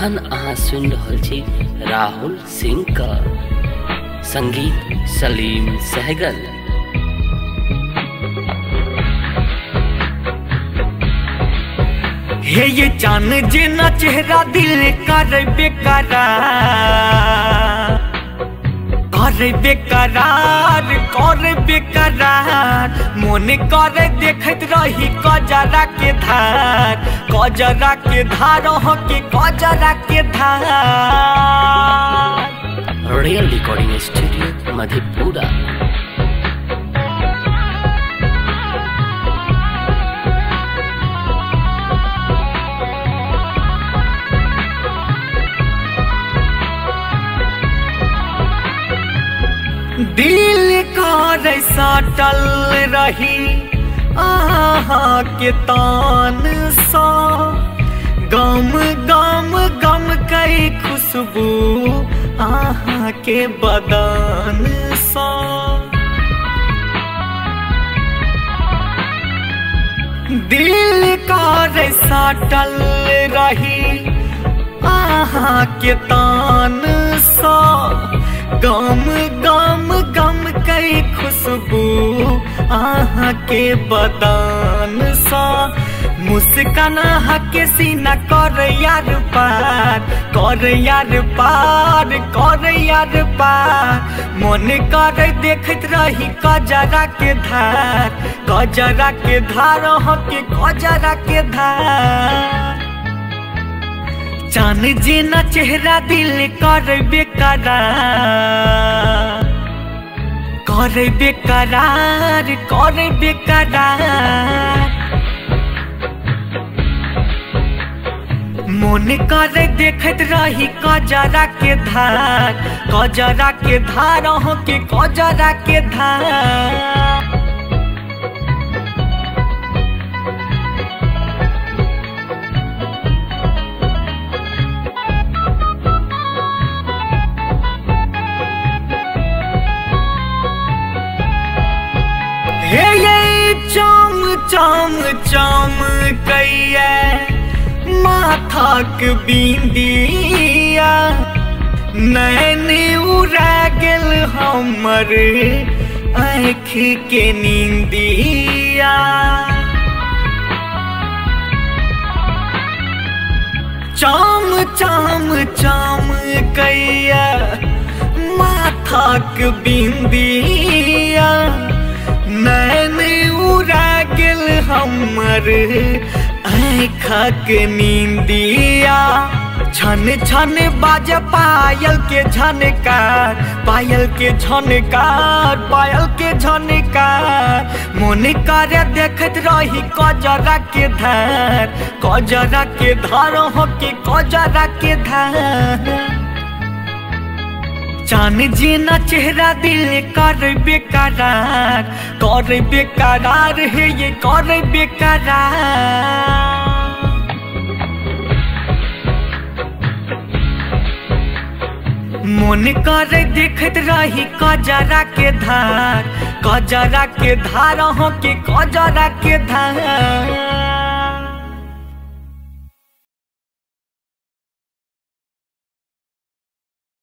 अखन अहाँ सुनि रहल छी राहुल सिंह का संगीत सलीम सहगल। हे ये चान जेना चेहरा दिल कर बेकरार, कर बेकरार, कर बेकरार। मन कर देखत रही कजरा के धार, कजरा के धार के कजरा के धार। Real recording studio Madhepura. दिल कर सटल रही आहा के तान सा, गम गम गम कई खुशबू आहा के बदन सा। दिल कर सटल रही आहा के तान सा, गम गम गम कई खुशबू आहा के बदन सा। मुस्कान के सीना कर यार पार, कर यार पार, कर यार पार। मन कर देखत रही कजरा के धार, कजरा के धार के कजरा के धार। चान जेना चेहरा दिल कर बेकरार, कर बेकरार, कर बेकरार। मन कर देखत रही कजरा के धार, कजरा के धार के कजरा के धार। हे ये चम चम चम कैया माथाक बिंदिया, नैन उड़ा गेल हमर आँख के नींदिया। चम चम चम कैया माथाक बिंदिया, नैन उड़ा गेल हमर आँखक नींदिया। छन छन बाज पायल के झनकार, पायल के झनकार, पायल के झनकार। मन कर देखत रही कजरा के धार, कजरा के धार के कजरा के धार। चान जेना चेहरा दिल कर बेकरार, कर बेकरार, हे ये कर बेकरार। मन कर देखत रही कजरा के धार, कजरा के धार के कजरा के धार।